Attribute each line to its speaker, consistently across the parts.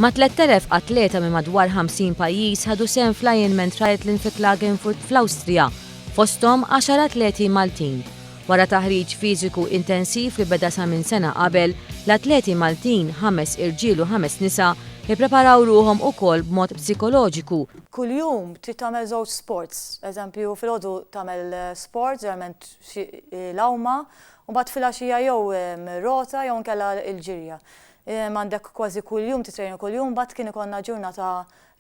Speaker 1: Mat-3,000 atleta minn madwar 50 pajjiż ħadu sehem fl-Ironman Triathlon fi Klagenfurt fl-Awstrija, fosthom għaxar atleti Maltin. Wara taħriġ fiżiku intensiv li beda sa minn sena qabel, l-atleti Maltin, ħames irġiel u ħames nisa, ippreparaw ruħhom ukoll b'mod psikoloġiku.
Speaker 2: Kuljum trid tagħmel żewġ sports, eżempju filgħodu tagħmel sport, ġeneralment l-għawma, u mbagħad filgħaxija jew rota jew inkella l-ġirja. Għandek kważi kuljum titrejna kuljum, mbagħad kien ikollna ġurnata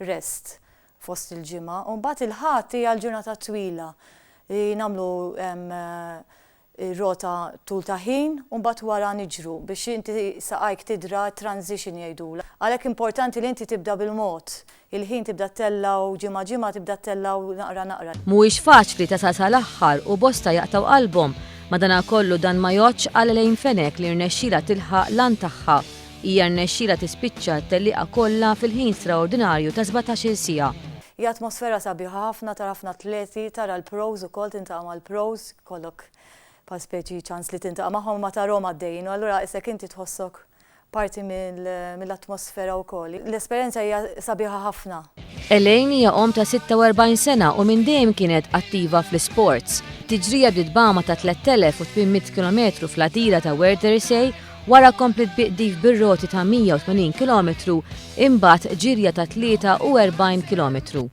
Speaker 2: rest fost il-ġimgħa. U mbagħad il-Ħadd hija l-ġurnata twila li nagħmlu rota tul ta' ħin u mbagħad wara niġru biex inti saqajk tidra transition jgħidulha. Għalhekk importanti li inti tibda bil-mod. Il-ħin tibda ttellgħu ġimgħa ġimgħa tibda ttellgħu naqra naqra.
Speaker 1: Mhuwiex faċli tasal sal-aħħar u bosta jaqtgħu qalbhom. Madanakollu dan ma jgħoddx għal Elaine Fenech li rnexxielha tilħaq l-għan tagħha. Hija rnexxielha tispiċċa t-tellieqa kollha fil-ħin straordinarju ta' 17-il siegħa.
Speaker 2: Hija atmosfera sabiħa ħafna, tara ħafna atleti, tara l-pros ukoll, tintaqa' mal-pros, ikollok bħal speċi ċans li tintaqa' magħhom imma tarahom għaddejjin u allura isek inti tħossok parti mill-atmosfera wkoll. L-esperjenza hija sabiħa ħafna.
Speaker 1: Elaine hija omm ta' 46 sena u minn dejjem kienet attiva fl-isports. Tiġrija bdiet b'għama ta' 3,800 kilometru fl-għadira ta' Werdersee, wara kompliet bi qdif bir-roti ta' 180 kilometru, imbagħad ġirja ta' 43 kilometru.